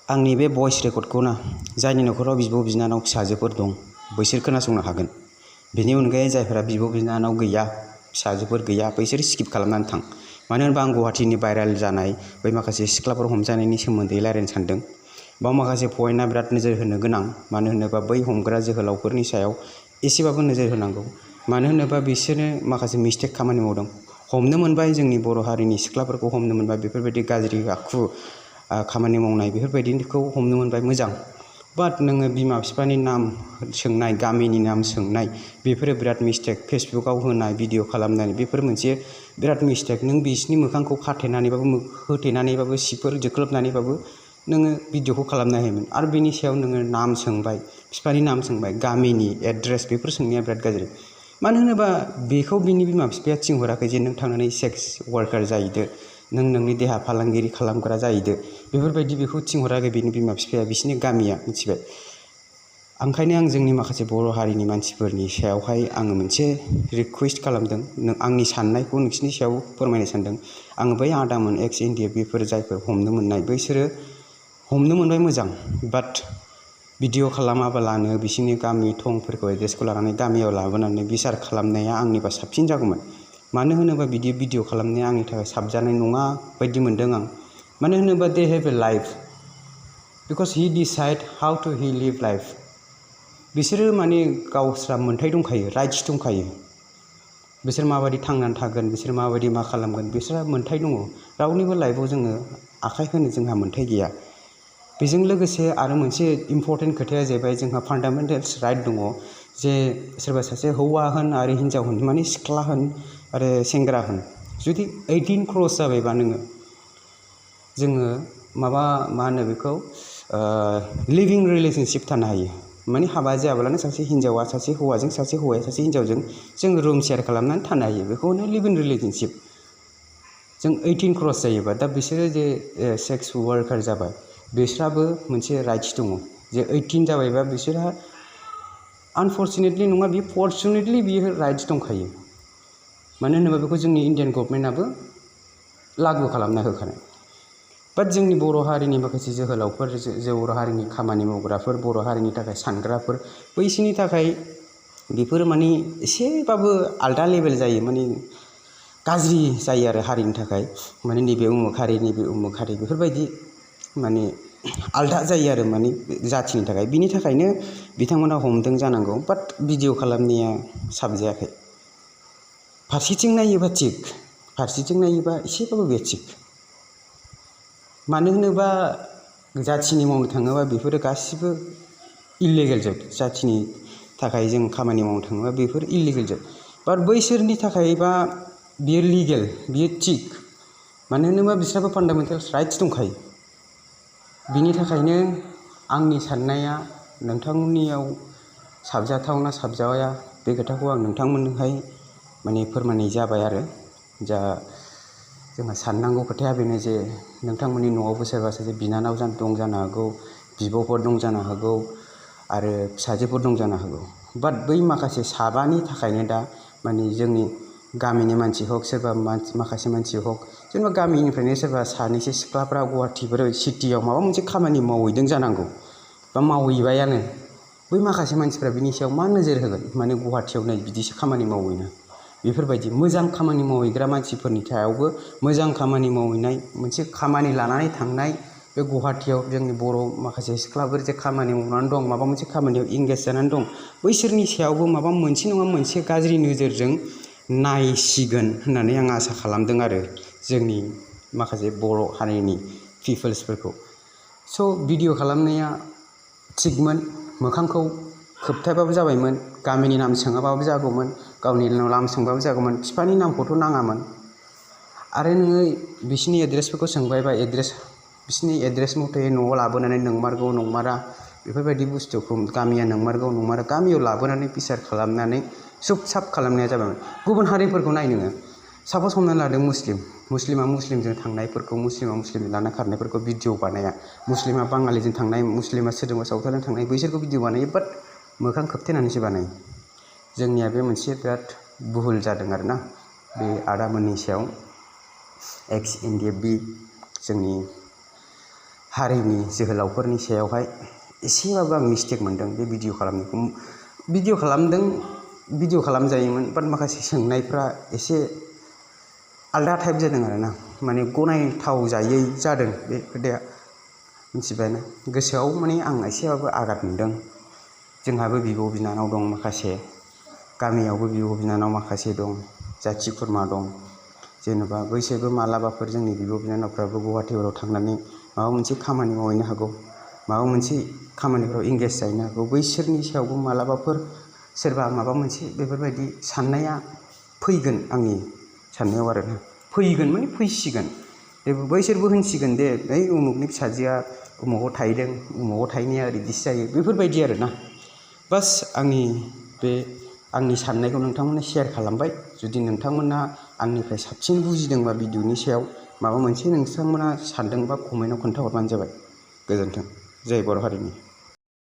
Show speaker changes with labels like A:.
A: आंनि बे भइस रेकर्डखौ ना जायनि नखराव बिब' बिनानाव फिसाजोफोर दं बैसोर खोनासंनो हागोन। बेनि अनगायै जायफोरा बिब' बिनानाव गैया फिसाजोफोर गैया बैसोर स्किप खालामनानै थां। मानो होनबा आं गुवाहाटीनि भाइराल जानाय बै माखासे सिख्लाफोर हमजानायनि सोमोन्दै रायज्लायनो सानदों। बाव माखासे पइन्टआ बिराद नोजोर होनो गोनां। मानो होनोबा बै हमग्रा जोहोलावफोरनि सायाव एसेबाबो नोजोर होनांगौ। मानो होनोबा बिसोरो माखासे मिस्टेक खामानि मावदों। हमनो मोनबाय, जोंनि बर' हारिनि सिख्लाफोरखौ हमनो मोनबाय, बेफोरबायदि गाज्रि आखु खामानि मावनाय बेफोरबायदिखौ हमनो मोनबाय, मोजां। बाट नोङो बिमा बिफानि नाम सोंनाय, गामिनि नाम सोंनाय बेफोरो बिराद मिस्टेक। फेसबुकाव होनाय, भिडिअ खालामनाय बेफोर मोनसे बिराद मिस्टेक। नों बिसिनि मोखांखौ खाथेनानैबाबो होथेनानैबाबो सिफोर जोख्लोबनानैबाबो नोङो भिडिअखौ खालामनो हायोमोन। आरो बेनि सायाव नोङो नाम सोंबाय, बिफानि नाम सोंबाय, गामिनि एड्रेस बेफोर सोंनाया बिराद गाज्रि। मानो होनोबा बेखौ बिनि बिमा बिफाया थिनहराखै जे नों थांनानै सेक्स वार्कार जाहैदो, नों नोंनि देहा फालांगिरि खालामग्रा जाहैदो, बेफोरबायदि बेखौ थिनहराखै बिनि बिमा बिफाया, बिसिनि गामिया, मिथिबाय। ओंखायनो आं जोंनि माखासे बर' हारिनि मानसिफोरनि सायावहाय आङो मोनसे रिकुवेस्ट खालामदों। आंनि साननायखौ नोंसिनि सायाव फोरमायनो सानदों। आङो बै आदामोन एक्स एनडिएफबि बेफोर जायफोर हमनो मोननाय बैसोरो हमनो मोनबाय, मोजां। बाट भिडिअ खालामाबालानो बिसोरनि गामि थंफोरखौ एड्रेसखौ लानानै गामियाव लाबोनानै बिसार खालामनाया आंनिबा साबसिन जागौमोन। मानो होनोबा बिदि भिडिअ खालामनाया आंनि थाखाय साबजानाय नङा बायदि मोनदों आं। मानो होनोबा they have a life, because he decide how to he live life. बिसोरो माने गावस्रा मोन्थाय दंखायो, राइट्स दंखायो। बिसोर माबायदि थांनानै थागोन, बिसोर माबायदि मा खालामगोन, बिसोरहा मोन्थाय दङ। रावनिबो लाइफआव जोङो आखाइ होनो जोंहा मोन्थाय गैया। बेजों लोगोसे आरो मोनसे इम्परटेन्ट खोथाया जाहैबाय, जोंहा फान्डामेन्टेल्स राइट दङ जे सोरबा सासे हौवा होन आरो हिन्जाव होन, माने सिख्ला होन आरो सेंग्रा होन, जुदि 18 क्रस जाबायबा जोङो मा होनो बेखौ लिभिं रिलेसनशिप थानो हायो। माने हाबा जायाब्लानो सासे हिन्जावा सासे हौवाजों, सासे हौवाया सासे हिन्जावजों जों रुम शेयार खालामनानै थानो हायो। बेखौनो लिभिं रिलेसनशिप। जों 18 क्रस जायोबा, दा बिसोरो जे सेक्स वार्कार जाबाय, बिसोरहाबो मोनसे राइट्स दङ जे 18 जाबायबा बिसोरहा आनफर्चुनेटलि नङा, बे फर्चुनेटलि बियो राइट्स दंखायो। मानो होनोबा बेखौ जोंनि इण्डियान गभर्नमेन्टआबो लागु खालामना होखानाय। बाट जोंनि बर' हारिनि माखासे जोहोलावफोर, बर' हारिनि खामानि मावग्राफोर, बर' हारिनि थाखाय सानग्राफोर, बैसोरनि थाखाय बेफोरो माने एसेबाबो आलदा लेभेल जायो, माने गाज्रि जायो आरो हारिनि थाखाय। माने नैबे उमुक हारि, नैबे उमुक हारि बेफोरबायदि माने आलदा जायो आरो माने जाथिनि थाखाय। बिनि थाखायनो बिथांमोना हमदों जानांगौ। बाट भिडिअ खालामनाया साबजायाखै। फारसेथिं नायोबा थिग, फारसेथिं नायोबा एसेबाबो बे थिग। मानो होनोबा जाथिनि मावनो थाङोबा बेफोरो गासिबो इलिगेल जोब। जाथिनि थाखाय जों खामानि मावनो थाङोबा बेफोर इलिगेल जोब। बाट बैसोरनि थाखायबा बियो लिगेल, बियो थिग। मानो होनोबा बिसोरहाबो फान्डामेन्टेल्स राइट्स दंखायो। बिनि थाखायनो आंनि साननाया नोंथांमोननियाव साबजाथाव ना साबजाया बे खोथाखौ आं नोंथांमोननोहाय माने फोरमायनाय जाबाय आरो। जोंहा साननांगौ खोथाया बेनो जे नोंथांमोननि न'आवबो सोरबा सासे बिनानाव दं जानो हागौ, बिब'फोर दं जानो हागौ आरो फिसाजोफोर दं जानो हागौ। बाट बै माखासे साबानि थाखायनो दा माने जोंनि गामिनि मानसि हक, सोरबा माखासे मानसि हक, जेनेबा गामिनिफ्रायनो सोरबा सानैसो सिख्लाफ्रा गुवाहाटिफोर सिटियाव माबा मोनसे खामानि मावहैदों जानांगौ बा मावहैबायानो। बै माखासे मानसिफ्रा बिनि सायाव मा नोजोर होगोन? माने गुवाहाटियाव नै बिदिसो खामानि मावहैनो, बेफोरबायदि मोजां खामानि मावहैग्रा मानसिफोरनि सायावबो मोजां खामानि मावहैनाय, मोनसे खामानि लानानै थांनाय, बे गुवाहाटियाव जोंनि बर' माखासे सिख्लाफोर जे खामानि मावनानै दं, माबा मोनसे खामानियाव इंगेज जानानै दं, बैसोरनि सायावबो माबा मोनसे नङा मोनसे गाज्रि नोजोरजों नायसिगोन होननानै आं आसा खालामदों आरो जोंनि माखासे बर' हारिनि पिपोल्सफोरखौ। स' भिडिअ खालामनाया थिगमोन, मोखांखौ खोबथाबाबो जाबायमोन, गामिनि नाम सोङाबाबो जागौमोन, गावनि नाम सोंबाबो जागौमोन, बिफानि नामखौथ' नाङामोन। आरो नोङो बिसिनि एड्रेसफोरखौ सोंबायबा बिसिनि एड्रेस मथे न'आव लाबोनानै नंमारगौ नंमारा बेफोरबायदि बुस्थुखौ, गामिया नंमारगौ नंमारा गामियाव लाबोनानै बिसार खालामनानै सुब साब खालामनाया जाबायमोन। गुबुन हारिफोरखौ नाय नोङो, सापस हमनानै लादों मुस्लिमा मुस्लिमजों थांनायफोरखौ, मुस्लिमा मुस्लिमजों लाना खारनायफोरखौ भिडिअ बानाया, मुस्लिमा बाङालिजों थांनाय, मुस्लिमा सोरजोंबा सावथालजों थांनाय बैसोरखौ भिडिअ बानायो, बाट मोखां खोबथेनानैसो बानायो। जोंनिया बे मोनसे बिराद भुल जादों आरोना बे आदामोननि सायाव। एक्स एनडिएफबि जोंनि हारिनि जोहोलावफोरनि सायावहाय एसेबाबो आं मिस्टेक मोनदों बे भिडिअ खालामनायखौ। भिडिअ खालामजायोमोन, बाट माखासे सोंनायफ्रा एसे आलदा टाइप जादों आरोना, माने गनायथाव जायै जादों बे खोथाया, मिथिबायना। गोसोआव माने आं एसेबाबो आघात मोनदों। जोंहाबो बिब' बिनानाव दं माखासे, गामियावबो बिब' बिनानाव माखासे दं, जाथि खुरमा दं। जेनेबा बैसोरबो मालाबाफोर जोंनि बिब' बिनानावफ्राबो गुवाहाटिफोराव थांनानै माबा मोनसे खामानि मावहैनो हागौ, माबा मोनसे खामानिफ्राव इंगेज जाहैनो हागौ। बैसोरनि सायावबो मालाबाफोर सोरबा माबा मोनसे बेफोरबायदि साननाया फैगोन आंनि साननायाव आरोना। फैगोन माने फैसिगोन, बैसोरबो होनसिगोन दे ओइ उमुगनि फिसाजोआ उमुगाव थाहैदों, उमुगाव थाहैनाया ओरैदिसो जायो, बेफोरबायदि आरोना। बास आंनि साननायखौ नोंथांमोननो शेयार खालामबाय। जुदि नोंथांमोना आंनिफ्राय साबसिन बुजिदोंबा भिडिअनि सायाव माबा मोनसे नोंथांमोना सानदोंबा कमेन्टआव खोन्थाहरबानो जाबाय। गोजोन्थों। जय बर' हारिनि।